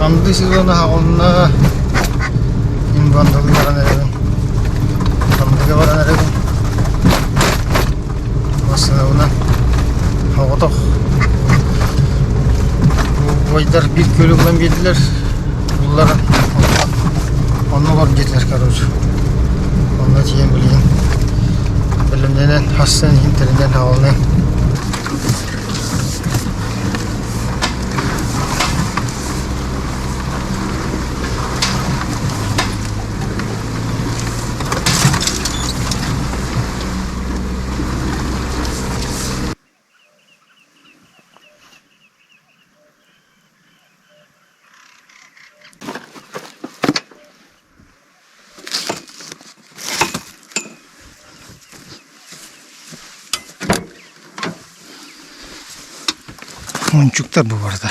Анды сезона аҕална инбандалыы баран эрэбин. Андыга баран эрэбин. Массыынабынан соҕотох убайдар биир күөлү булан биэрдилэр. Булларан онно олор диэтилэр короче. Онно тиийэн билигин бэлэмнэнэн хассан иһин тэринэн аҕалынан Мончуктар бу барыта.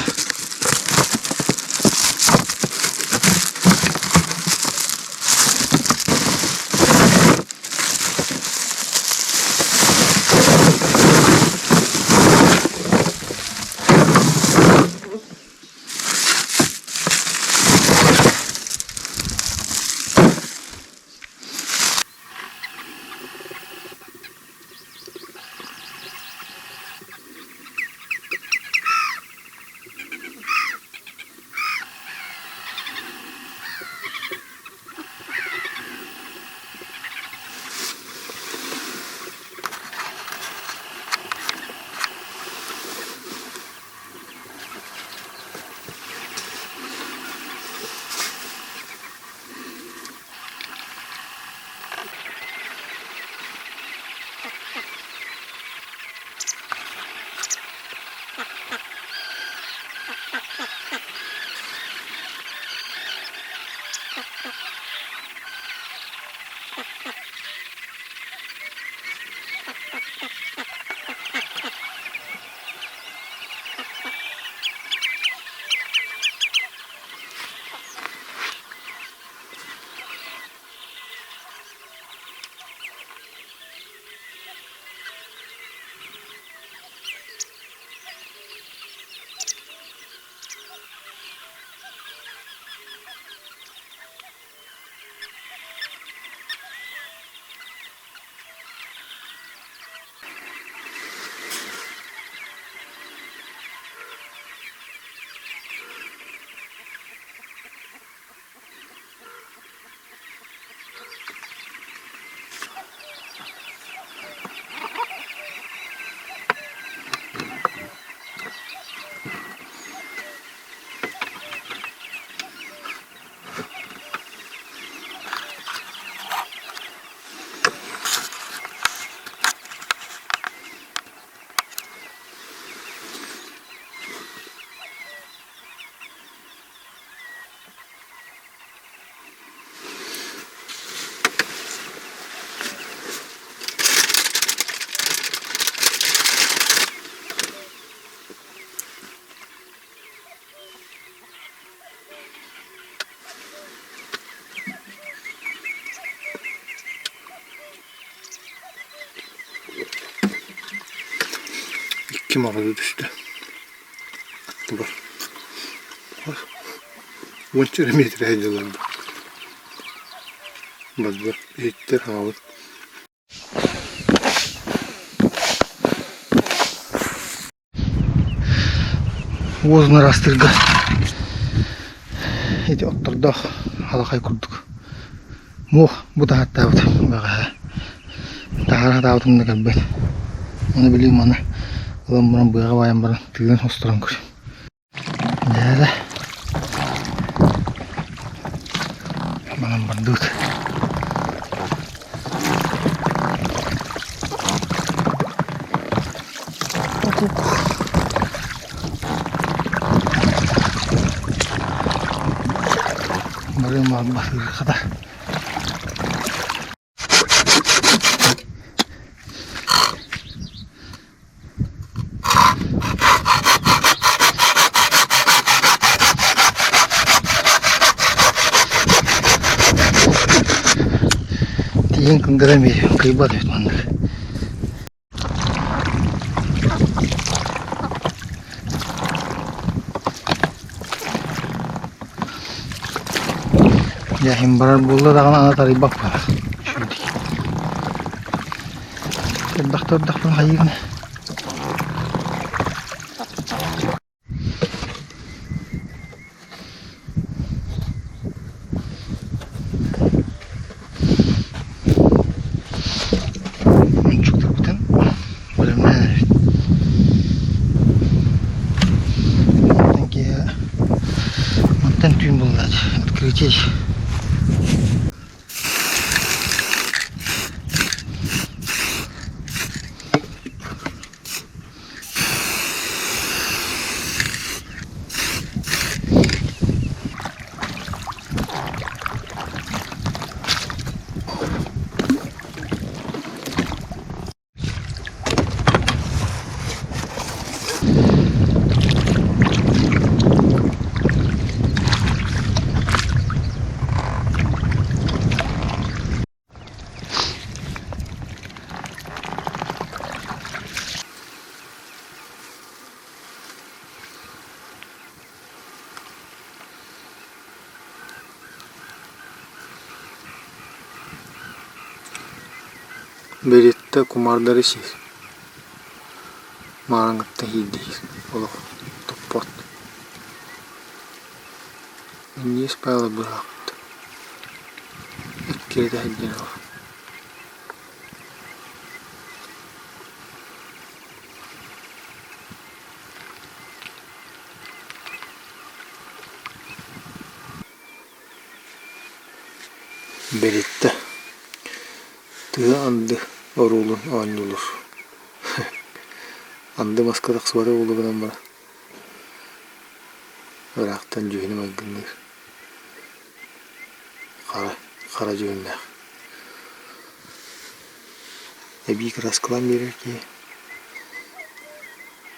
Икки маҕаһыы түстэ. Уонча эрэ миэтэрэ сылдьаллар Базбар иһиттэр хаалбыт. Уозун ыраастыырга ити оттордоох халахай курдук муох бу таһааттаабыт бэҕэһээ таһаара сатаабытым да кэлбэт ону билигин маны ылан баран быаҕа баайан баран тыынан хосторон көр Дьэ манан бардыбыт. Барыам баҕарбат Тиийэн кыҥгыран биэриэм, кыйбат эбит маннык. Дьэ иһин барар буолла даҕаны аны тарыйбат буолар. Үчүгэйдик. Элбэхтэ турдахпына хайыыбын. Мончуктарбытын бэлэмнээн эрэбит. Мантан киэһэ мантан түүн буолла открытие. Беретта кумаардары сиир, маарыҥҥыттан иһиирдиир, олох топпот. Минньигэс баҕайы быһаахпыт, эккирэтэ сылдьан ылар. Бэриттэ тыа анды оруолун оонньуулур Анды маска тахсыбата буолуо гынан баран ыраахтан дьүһүнэ майгынныыр Хара, хара дьүһүннээх Эбии кырааскалаан биэрэр киһи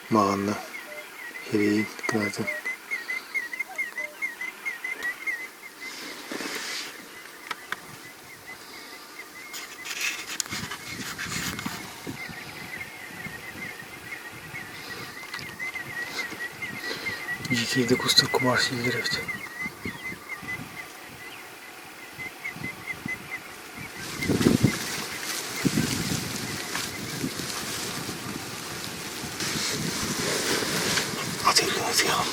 маҕанна сирэйин кынатын Дьикийдик устар кумаар сииллэр эбит. Атыыргын ытыаҕым.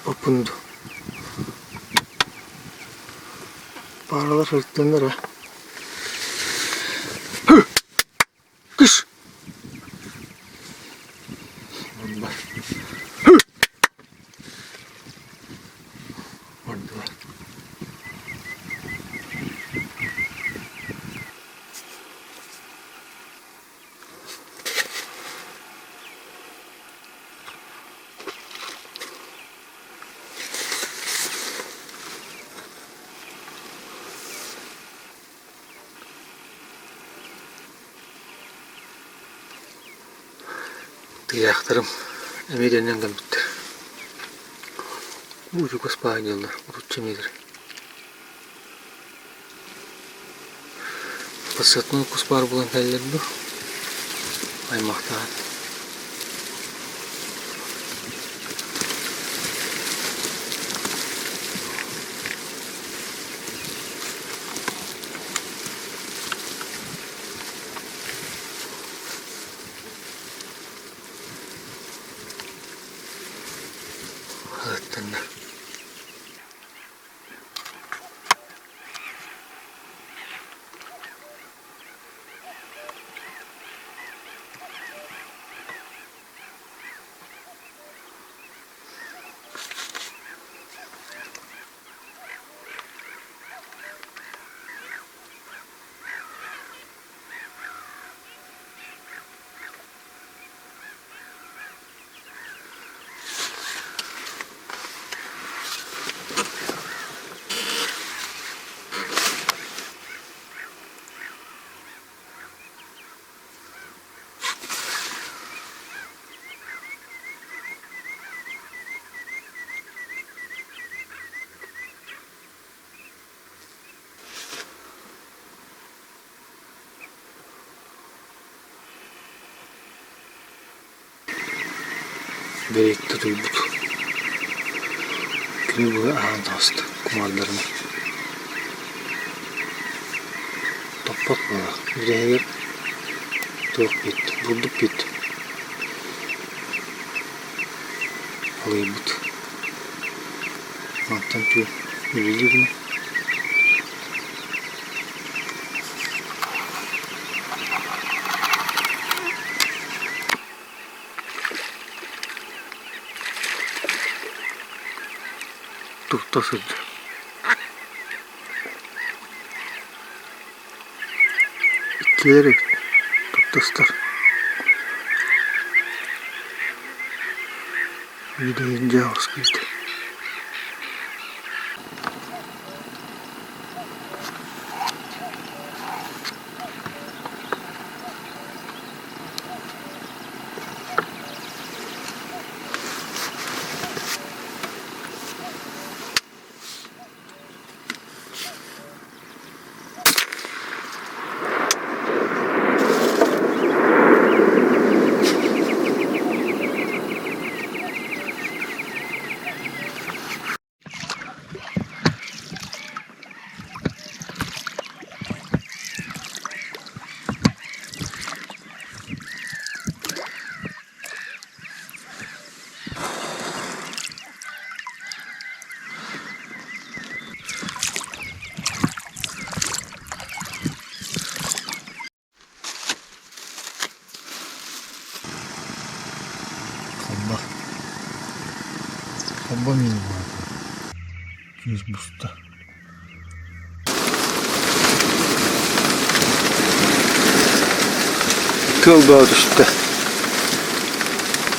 Оппун дуу Пааралар сырыттыннар ээ Кыш Бардылар. Тыйаахтарым эмиэ төннөн кэлбиттэр. Бу чугас баанньаллар уручча метр. Подсадной кус баар буолан кэллэр дуу аймахтаан. Ыттанна. Бэйэтэ утуйбут. Күнү быһа аһаан таҕыста кумаардарынан. Топпот буолар. Бүтэһигэр туох бүт, бурдук бүт. Алыйбыт. Мантан түүн үлэлиир гына. Тутта сылдьар. Иккилэр эбит туттастар. Видеоин дьаабыс киирдэ. Холбо. Холбо миин буолла. Күөс буста. Тыал бөҕө түстэ.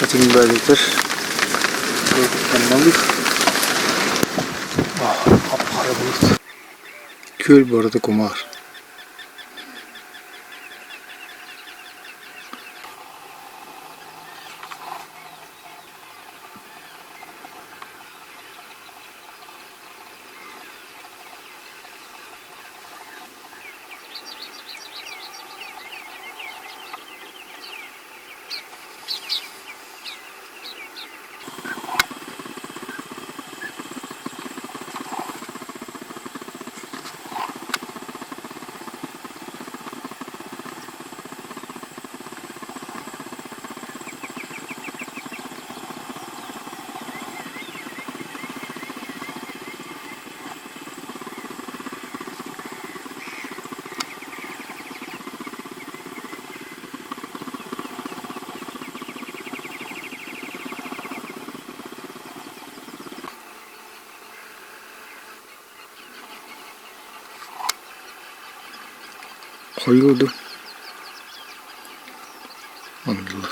Этиҥ бөҕөтүгэр куттаннабыт. Хап-хара былыт. Күөл барыта кумаар. Хойуу дуу Оннулар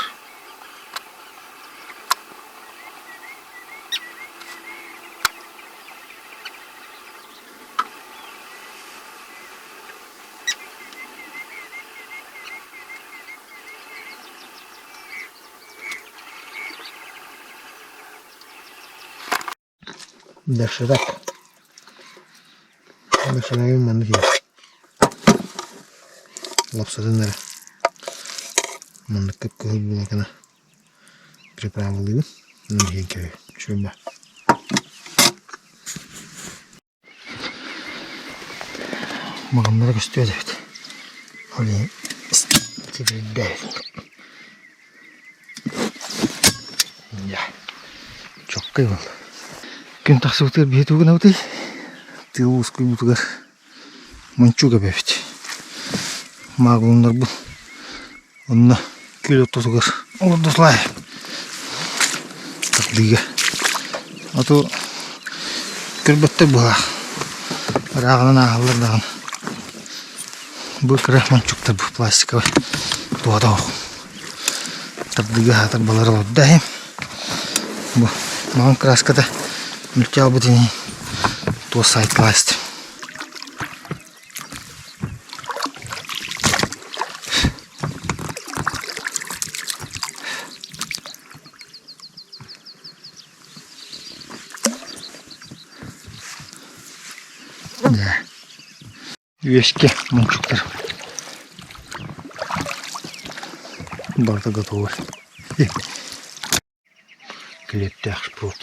Доширак. Доширагым маннык иһэр. Лапсатын эрэ. Маннык кып-кыһыл буола гына приправалыыбын. Онон иһэн кэбиһэбин. Үчүгэй баар. Маҕаннара көстүө эбит. Ол иһин сибирдээбит. Чоккай буолла. Күн тахсыбытыгар биһи тугу гынабытый? Тыал уоскуйбутугар мончуук эбэбит. Маагылыннарбын онно күөл ортотугар олордо тардыыга. А то көрбөттөр быһалаах. Ырааҕынан ааһаллар даҕаны. Бу кыра мончуктар бу пластиковай туһата суох. Тардыыга аһаатар балар олордо иһим. Бу маҥан краската мүлчү аалбыт ини туос сайталаа истим. Үөскэ мунчуктар барыта готовы. Килиэптээх шпрот.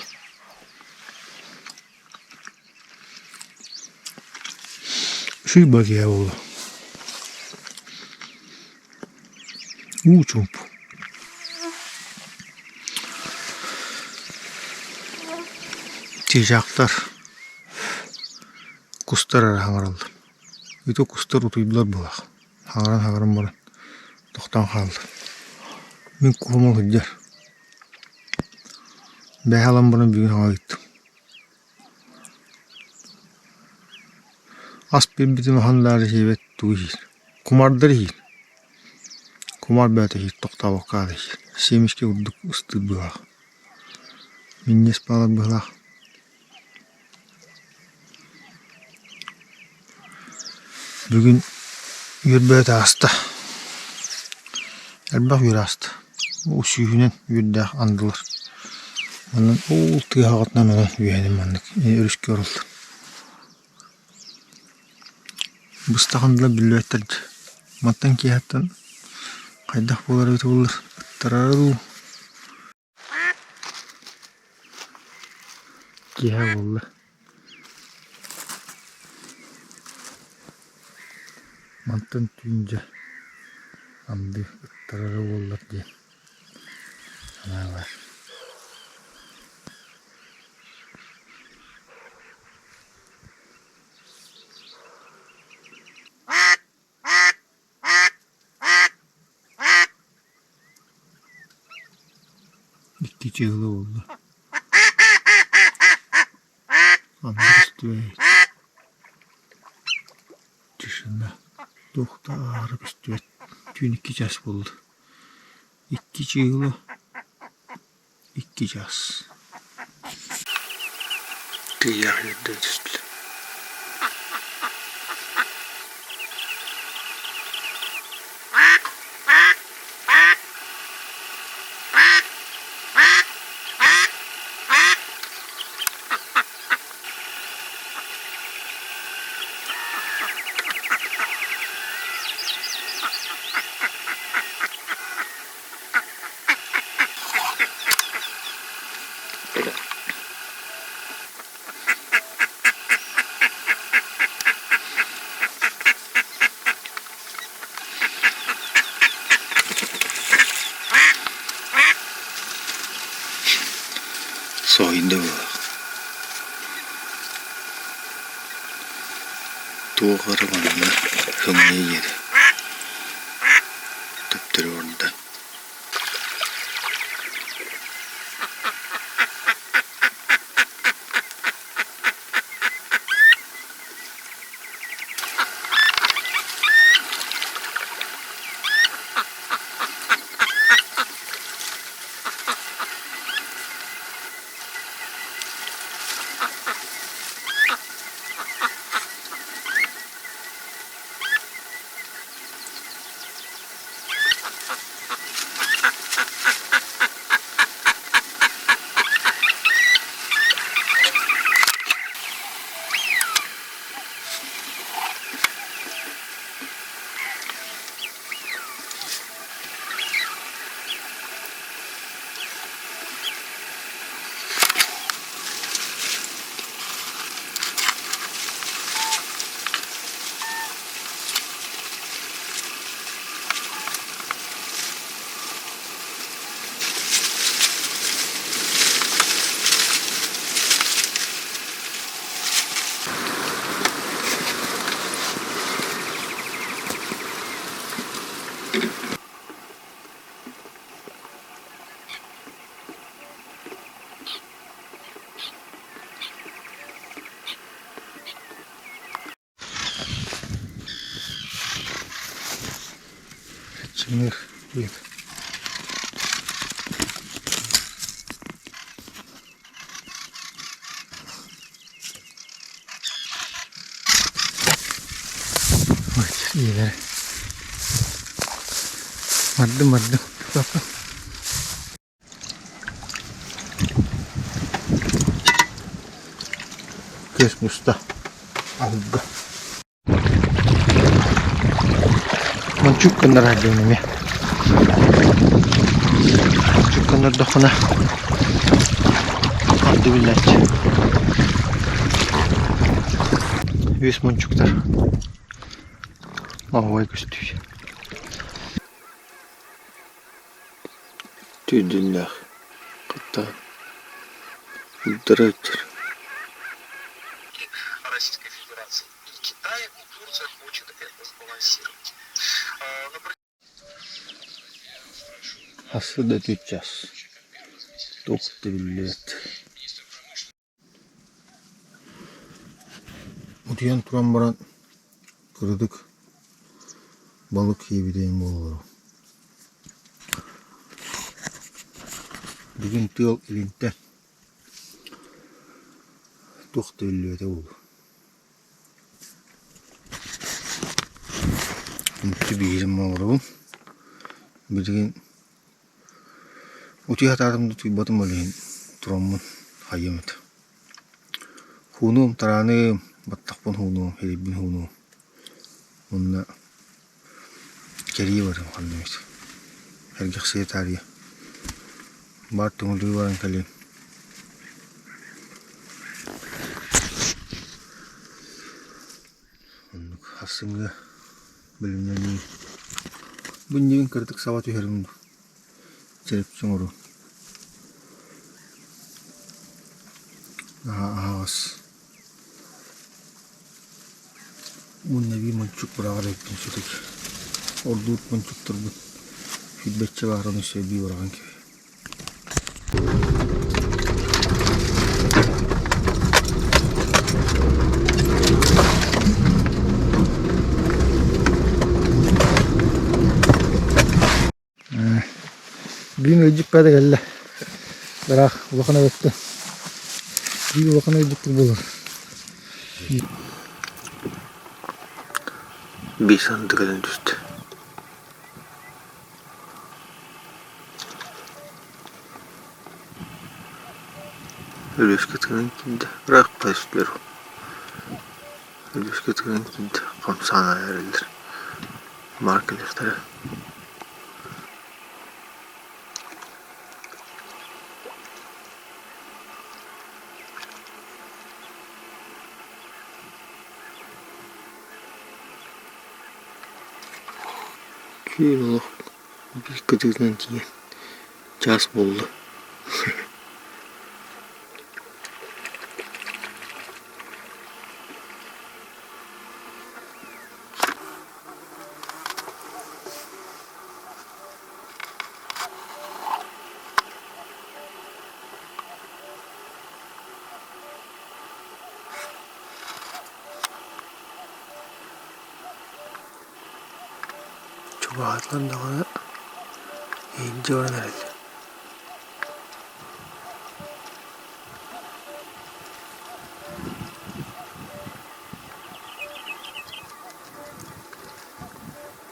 Үчүгэй бакыйа буолла. Уу чуумпу. Чыычаахтар, кустар эрэ хаҥыраллар. Ити кустар утуйдулар быһыылаах. Хаҥыран-хаҥыран баран тохтоон хаалла. Мин куһум сылдьар. Бэйэ ылан баран бүгүн хаҥа ыыттым. Ас биэрбитим аһан даҕаны сиэбэт тугу иһиир. Кумардар иһиир. Кумар бэйэтэ иһиир тохтообокко аата иһиир. Семечки курдук ыстыыр быһыылаах. Минньиэс баалар быһыылаах. Бүгүн үөрбэт ааста. Элбэх үөр ааста. Сүүһүнэн үөрдээх андылар. Манан ол тыаһаҕытынан онон үөһэнэн маннык өрүскэ ороллор. Быстах андылар биллибэттэр дии. Мантан киэһэттэн хайдах буолар эбитэ буоллар ыттарара дуу. Киэһэ буолла. Мантан түүн дьэ анды ыттарара буоллар диэн санаа баар. Икки чыыһыла буолла. Анды көстүбэт. Тишина. Туох да аара көстүбэт. Түүн икки чаас буолла. Икки чыыһыла икки чаас. Тыйаах үөрдэ түстүлэр. Соһуйда быһыылаах Туох эрэ манна ымыы диэтэ Төптөрү барда Чымыр диэт. Ийэлэрэ. Бардым, бардым. Папа. Күөс буста. Аһылга. Мончук гыннарар диэн эмиэ. Мончук гыннардаххына. Дойду биллээччи. Үс мунчуктар. Оһуой көстүү. Түүрдүннээх кытта ыддара ыттар Российской Федерации и Китай, Турция хочет это сбалансировать. Хассы да час туох да биллибэт Утуйан туран баран кырдык балык сиэбитэйин буоллар. Бүгүн тыал илинтэн туох да биллибэтэ буолуо. Мүччү биирим олоробун. Билигин утуйа сатаатым да утуйбатым ол иһин тураммын хайыам этэ. Хуунуум, тарааныым, баттахпын хуунуум, илиибин хуунуум. Уонна кэрии барыам ханна эмит. Сэргэхсийэ таарыйа. Баар түҥүлүү баран кэлиэм. Оннук сарсыҥҥы бэлэмнэнии. Бу иннибин кыратык саба түһэрим дуу, чэрчи оҥоруом. Наһаа аһаҕас. Уонна эбии мончук быраҕар эбиппин сүтүк. Ордук мончуктарбыт сүүрбэччэ баарын өссө эбии быраҕан кэбиһ. Бүгүн ыалдьыппа да кэллэ. Ыраах улахан эбэттэн. Биир улахан ыалдьыттар буолар. Биир санды кэлэн түстэ. Өлүөскэ тыынан киирдэ, ыраах түстүлэр. Өлүөскэ тыынан киирдэ, хамсаан эрэллэр. Баар кэлиэхтэрэ. Түүн олох биир кытыытынан тиийэн чаас буолла. Чугаһаатылар даҕаны иһирдьэ баран эрэллэр.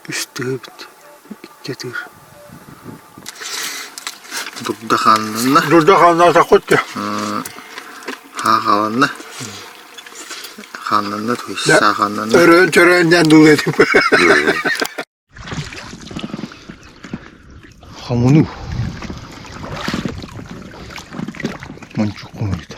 Үс тыһы эбит, икки атыыр. Дурда хааннанна. Дурда хааннаатахпыт дии. Хааланна. Хааннанна, то есть сааханнанна. Өрөөн чөрөөн диэн дуу этим. Хомунуу. Мончук хомуйда.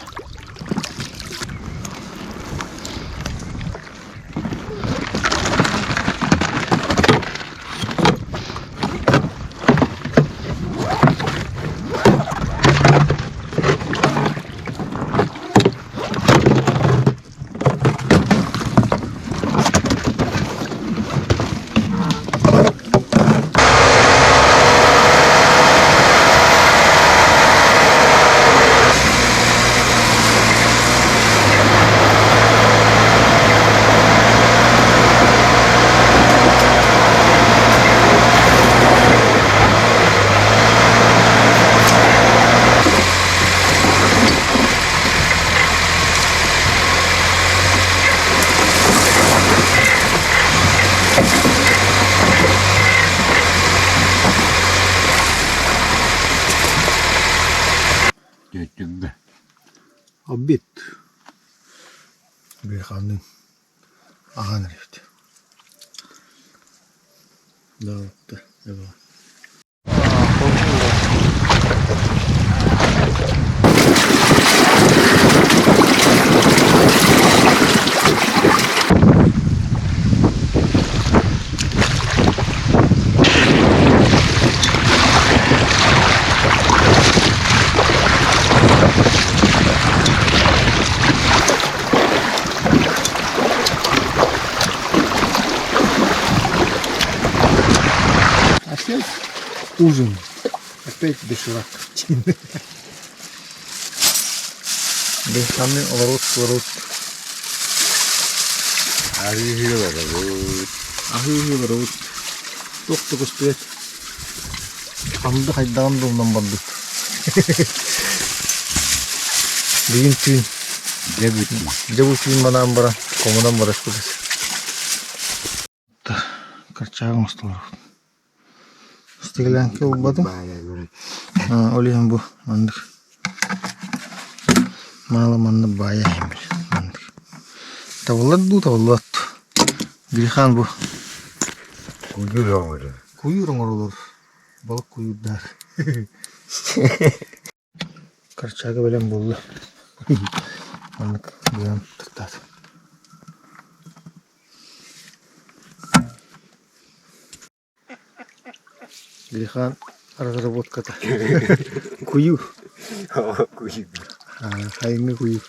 Түөттүггэ Обед. Быйханын ахан эрэбит. Да, Опять ужин. Опять доширак. Бэйханы олорут олорут. Аһыы олоробут. Аһыы олоробут. Туох да көстүбэт. Анды хайдаҕын да умнан барбыт. Бүгүн түүн Дьэ бүтүн. дьэ бу түүн манаан баран хомунан барыспыт. Карчаага оҥостолор. Стеклянка ылбатым. Ол иһин бу маннык маала маннык баайа иһин маннык. Табыллар дуу табыллыбат дуу. Грихан бу Куйуур оҥорор. Куйуур оҥоролор. Балык куйуурдаах. Корчага бэлэм буолла. Маннык быан тыктаат. Грихан разработката. Кую. Кую. Хайыҥҥы кую.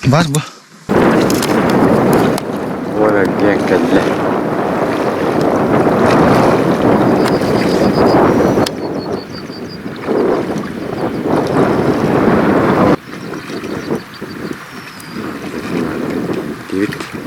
Бас бу. Уон эргийэн кэллэ. Тиийдибит.